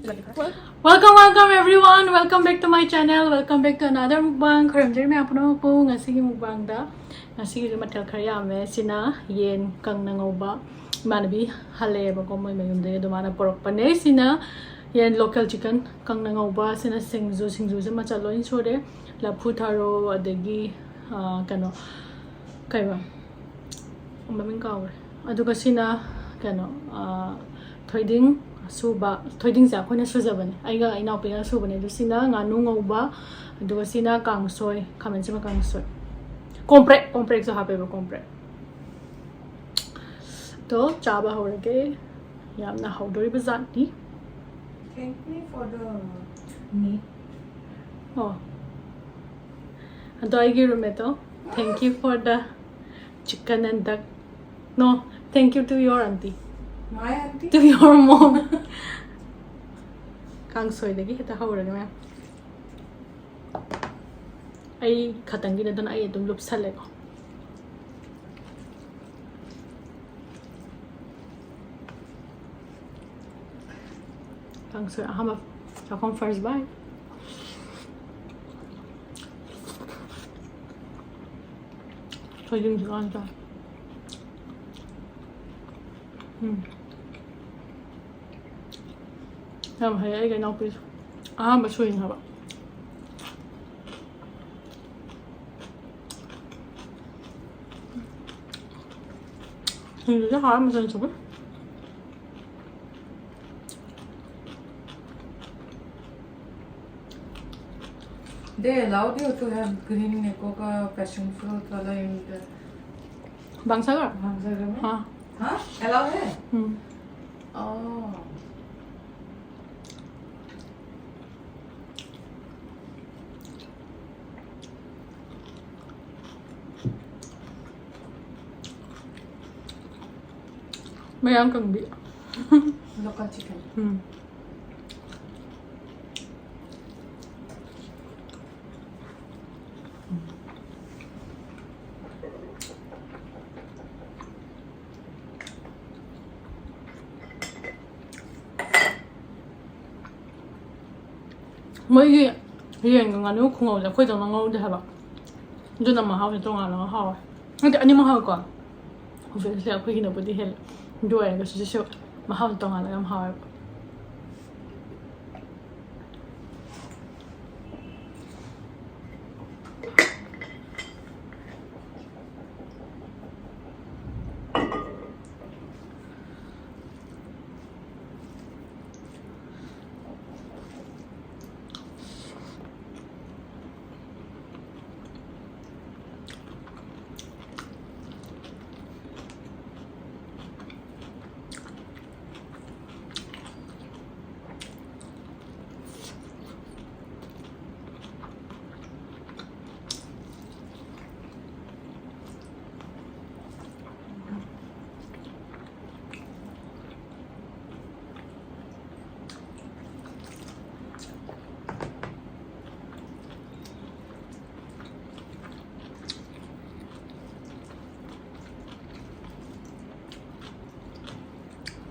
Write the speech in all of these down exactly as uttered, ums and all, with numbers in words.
Welcome, welcome everyone. Welcome back to my channel. Welcome back to another mukbang. ꯈꯣꯏꯔꯝꯖꯔꯤ ꯃꯌꯥꯝ ꯄꯨꯝꯅꯃꯛꯄꯨ꯫ ꯉꯁꯤꯒꯤ ꯃꯨꯛꯕꯥꯡꯗ, ꯉꯁꯤꯒꯤꯁꯨ ꯃꯊꯦꯜ ꯈꯔ ꯌꯥꯝꯃꯦ꯫ ꯁꯤꯅ ꯌꯦꯟ ꯀꯪꯅ ꯉꯧꯕ, ꯏꯃꯥꯟꯅꯕꯤ ꯍꯜꯂꯛꯑꯦꯕꯀꯣ ꯃꯣꯏ ꯃꯌꯨꯝꯗꯒꯤ, ꯑꯗꯨ ꯃꯥꯅ ꯄꯨꯔꯛꯄꯅꯦ꯫ ꯁꯤꯅ ꯌꯦꯟ local chicken ꯀꯪꯅ ꯉꯧꯕ꯫ ꯁꯤꯅ ꯁꯤꯡꯖꯨ, ꯁꯤꯡꯖꯨꯁꯦ ꯃꯆꯜ ꯂꯣꯏ ꯁꯨꯔꯦ꯫ ꯂꯐꯨ ꯊꯔꯣ, ꯑꯗꯒꯤ ꯑꯥ, ꯀꯩꯅꯣ, ꯀꯩꯕ, ꯃꯃꯤꯡ ꯀꯥꯎꯈ꯭ꯔꯦ꯫ ꯑꯗꯨꯒ ꯁꯤꯅ ꯀꯩꯅꯣ, ꯑꯥ, ꯊꯣꯏꯗꯤꯡ ꯑꯁꯨꯕ, ꯊꯣꯏꯗꯤꯡꯁꯦ ꯑꯩꯈꯣꯏꯅ ꯁꯨꯖꯕꯅꯦ, ꯑꯩꯒ ꯏꯅꯥꯎꯄꯤꯒ ꯁꯨꯕꯅꯦ꯫ ꯑꯗꯨ ꯁꯤꯅ ꯉꯥꯅꯨ ꯉꯧꯕ, ꯑꯗꯨꯒ ꯁꯤꯅ ꯀꯥꯡꯁꯣꯏ, ꯈꯥꯃꯦꯟ ꯑꯁꯤꯟꯕ ꯀꯥꯡꯁꯣꯏ꯫ ꯀꯣꯝꯄ꯭ꯔꯦꯛ, ꯀꯣꯝꯄ꯭ꯔꯦꯛꯁꯨ ꯍꯥꯞꯄꯦꯕ, ꯀꯣꯝꯄ꯭ꯔꯦꯛ꯫ ꯑꯗꯣ ꯆꯥꯕ ꯍꯧꯔꯒꯦ꯫ ꯌꯥꯝꯅ ꯍꯧꯗꯣꯔꯤꯕ ꯖꯥꯠꯅꯤ꯫ Thank me for the meat. ꯑꯣ, ꯑꯗꯣ ꯑꯩꯒꯤ roommateꯇꯣ, "Thank you for the chicken and duck." No, thank you to your auntie. My auntie? To your mom. ꯀꯥꯡꯁꯣꯏꯗꯒꯤ ꯍꯦꯛꯇ ꯍꯧꯔꯒꯦ ꯃꯌꯥꯝ꯫ ꯑꯩ ꯈꯛꯇꯪꯒꯤ ꯅꯠꯇꯅ ꯑꯩ ꯑꯗꯨꯝ ꯂꯨꯞꯁꯜꯂꯦꯀꯣ꯫ ꯀꯥꯡꯁꯣꯏ ꯑꯍꯥꯟꯕ ꯆꯥꯛꯈꯨꯝ first bite꯫ ꯊꯣꯏꯗꯤꯡꯁꯨ ꯂꯣꯏ ꯆꯥꯏ꯫ ꯎꯝ꯫ ꯌꯥꯝ ꯍꯩ ꯑꯩꯒꯤ ꯏꯅꯥꯎꯄꯤꯁꯨ꯫ ꯑꯍꯥꯟꯕ ꯁꯨꯏꯅꯦ ꯍꯥꯏꯕ꯫ ꯁꯤꯡꯖꯨꯁꯦ ꯍꯥꯎꯔꯦ, ꯃꯆꯜ ꯁꯨꯕ꯫ They allowed you to have green Nicocca passion fruit wala in the भांगसागर? भांगसागर में? हाँ। हाँ? Allow है? हम्म। Oh. ꯃꯌꯥꯡ ꯀꯪꯕꯤ꯫ Local chicken. ꯎꯝ꯫ ꯃꯣꯏꯒꯤ ꯌꯦꯟꯒ ꯉꯥꯅꯨ ꯈꯨꯉꯧꯁꯦ ꯑꯩꯈꯣꯏꯗꯧꯅ ꯉꯧꯗꯦ ꯍꯥꯏꯕ꯫ ꯑꯗꯨꯅ ꯃꯍꯥꯎꯁꯦ ꯇꯣꯉꯥꯟꯅ ꯍꯥꯎꯋꯦ꯫ ꯅꯠꯇꯦ, ꯑꯅꯤꯃꯛ ꯍꯥꯎꯋꯦꯀꯣ꯫ Obviously ꯑꯩꯈꯣꯏꯒꯤꯅꯕꯨꯗꯤ ꯍꯦꯜꯂꯦ꯫ ꯑꯗꯨ ꯑꯣꯏꯔꯒꯁꯨ ꯁꯤꯁꯨ ꯃꯍꯥꯎꯁꯦ ꯇꯣꯉꯥꯟꯅ ꯌꯥꯝ ꯍꯥꯎꯋꯦꯕ꯫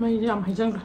ꯃꯩꯁꯦ ꯌꯥꯝ ꯍꯩꯖꯤꯟꯈ꯭ꯔꯦ꯫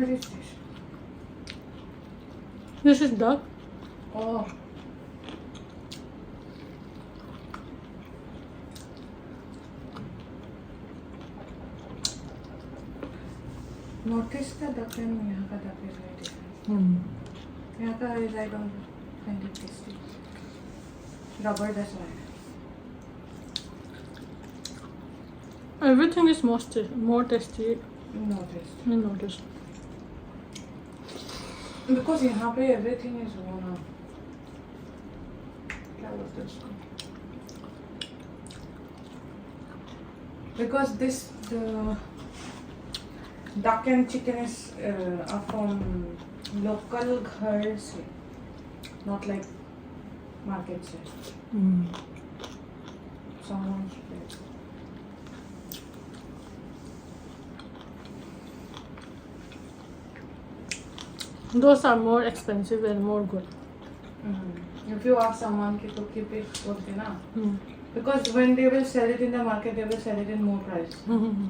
What is this? This is duck. Oh. North East का duck and यहाँ का duck is very different. Hmm. यहाँ का is, I don't find it tasty. Rubber जैसा है. Everything is most ta- more tasty No taste. in Northeast. Because यहाँ पे everything is वो ना, क्या बोलते हैं उसको? Because this, the duck and chicken is uh, are from local घर से, not like market से. Mm. Someone should like. Those are more expensive and more good. Mm. If you ask someone कि तो कितने बोलते ना, Mm. because when they will sell it in the market, they will sell it in more price. Mm-hmm.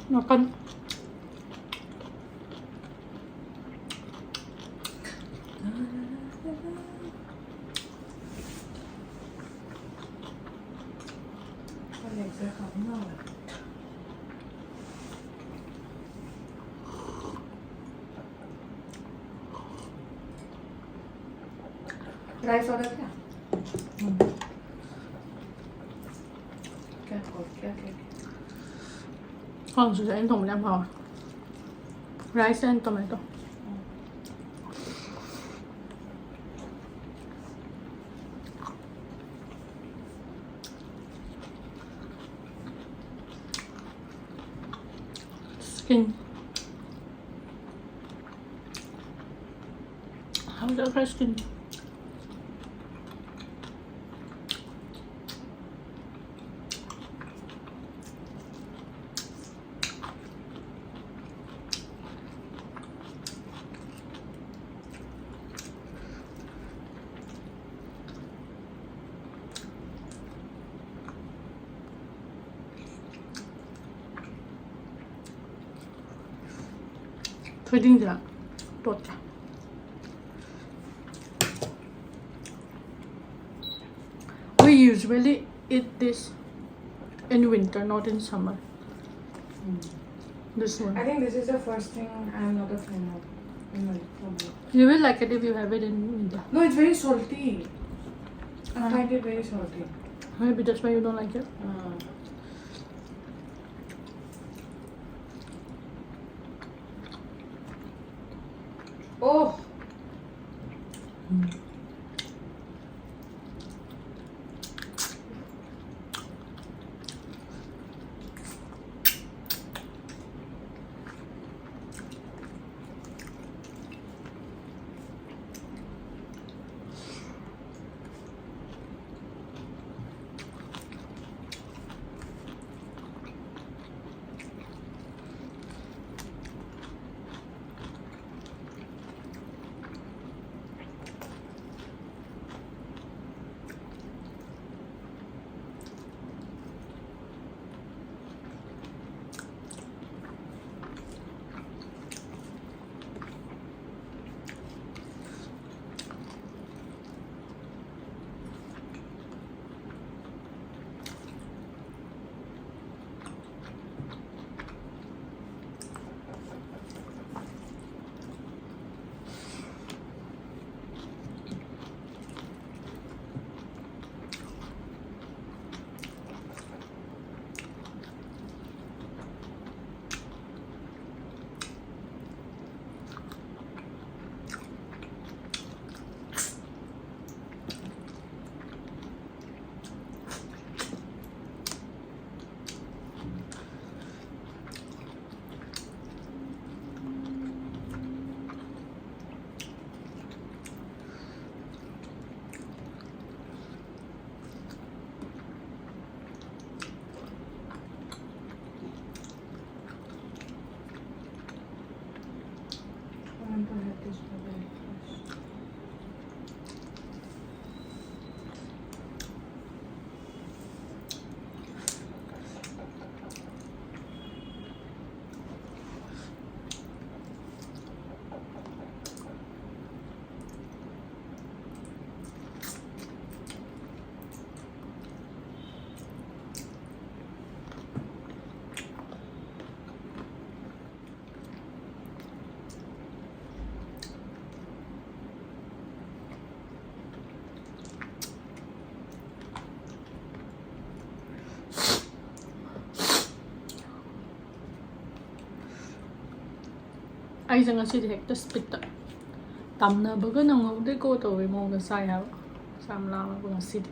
Makan. Rice order क्या? क्या क्या क्या? ꯈꯪꯗꯦ, ꯑꯩꯅ ꯊꯣꯡꯕꯗꯤ ꯌꯥꯝ ꯍꯥꯎꯋꯦ. Rice and tomato. Skin. How's your skin? ꯊꯣꯏꯗꯤꯡꯁꯦ ꯇꯣꯠꯀꯦ. We usually Eat this in winter, not in summer. This one. I think this is the first thing I'm not a fan of in winter. You will like it if you have it in winter. No, it's very salty. I Ah. find it very salty. Maybe that's why you don't like it. Uh. Oh. ꯑꯩꯁꯦ ꯉꯁꯤꯗꯤ ꯍꯦꯛꯇ ꯁ꯭ꯄꯤꯠꯇ ꯇꯝꯅꯕꯒ ꯅꯪꯍꯧꯗꯦꯀꯣ ꯇꯧꯕꯩ ꯃꯑꯣꯡꯗ ꯆꯥꯏ ꯍꯥꯏꯕ꯫ ꯆꯥꯛ ꯌꯥꯝ ꯂꯥꯝꯃꯕ ꯉꯁꯤꯗꯤ꯫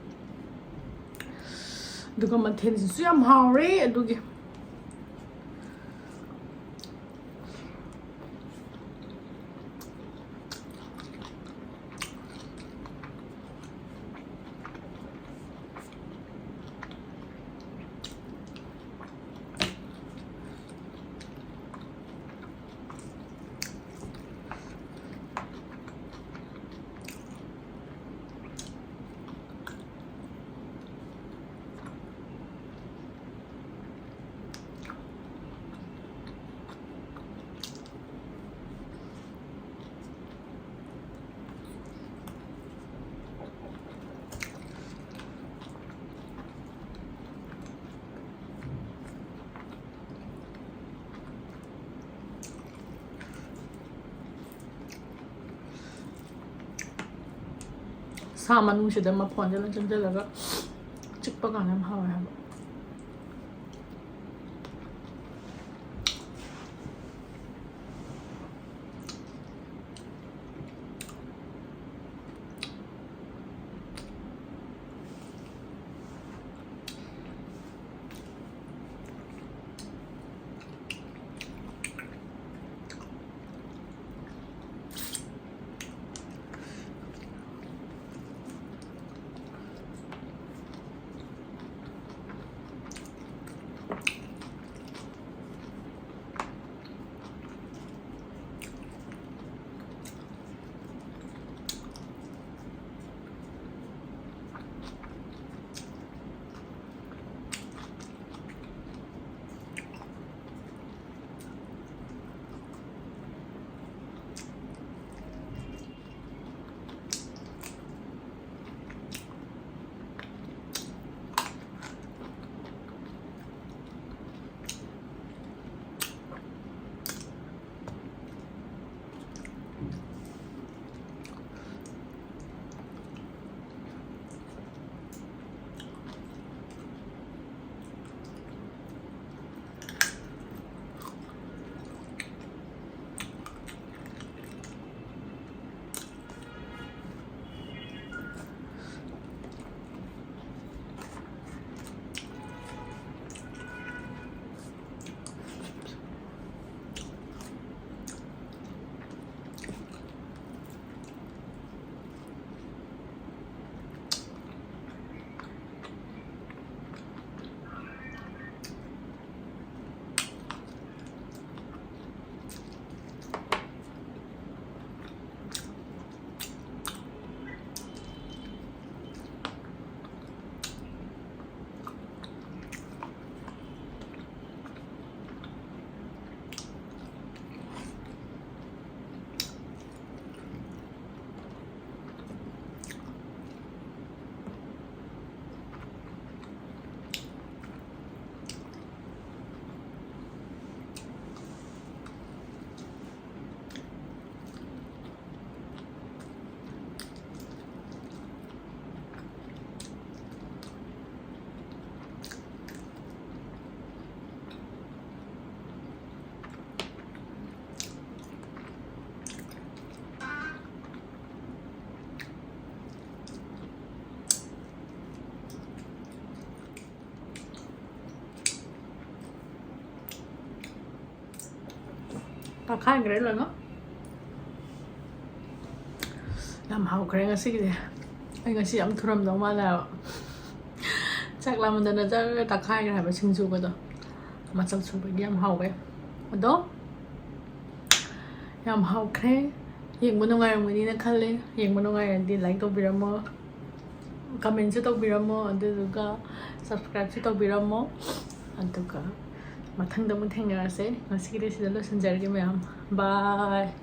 ꯑꯗꯨꯒ ꯃꯊꯦꯜꯁꯤꯁꯨ ꯌꯥꯝ ꯍꯥꯎꯔꯦ꯫ ꯑꯗꯨꯒꯤ ꯁꯥ ꯃꯅꯨꯡꯁꯤꯗ ꯃꯐꯣꯟꯁꯦ ꯂꯣꯏ ꯆꯪꯁꯤꯜꯂꯒ ꯆꯤꯛꯄ ꯀꯥꯟꯗ ꯌꯥꯝ ꯍꯥꯎꯋꯦ ꯍꯥꯏꯕ꯫ ꯇꯛꯈꯥꯏꯈ꯭ꯔꯦ ꯂꯣꯏꯅꯃꯛ꯫ ꯌꯥꯝ ꯍꯥꯎꯈ꯭ꯔꯦ ꯉꯁꯤꯒꯤꯗꯤ꯫ ꯑꯩ ꯉꯁꯤ ꯌꯥꯝ ꯊꯨꯔꯝꯗꯧ ꯃꯥꯜꯂꯦ ꯍꯥꯏꯕ꯫ ꯆꯥꯛ ꯂꯥꯝꯃꯟꯗꯅ ꯖꯔ ꯇꯛꯈꯥꯏꯈ꯭ꯔꯦ ꯍꯥꯏꯕ ꯁꯤꯡꯖꯨꯒꯗꯣ꯫ ꯃꯆꯜ ꯁꯨꯕꯒꯤ ꯌꯥꯝ ꯍꯥꯎꯋꯦ꯫ ꯑꯗꯣ ꯌꯥꯝ ꯍꯥꯎꯈ꯭ꯔꯦ꯫ ꯌꯦꯡꯕ ꯅꯨꯡꯉꯥꯏꯔꯝꯒꯅꯤꯅ ꯈꯜꯂꯦ꯫ ꯌꯦꯡꯕ ꯅꯨꯡꯉꯥꯏꯔꯗꯤ like ꯇꯧꯕꯤꯔꯝꯃꯣ, commentꯁꯨ ꯇꯧꯕꯤꯔꯝꯃꯣ, ꯑꯗꯨꯗꯨꯒ subscribeꯁꯨ ꯇꯧꯕꯤꯔꯝꯃꯣ꯫ ꯑꯗꯨꯒ ꯃꯊꯪꯗ ꯑꯃꯨꯛ ꯊꯦꯡꯅꯔꯁꯦ꯫ ꯉꯁꯤꯒꯤꯗꯤ ꯁꯤꯗ ꯂꯣꯏꯁꯤꯟꯖꯔꯒꯦ ꯃꯌꯥꯝ꯫ Bye꯫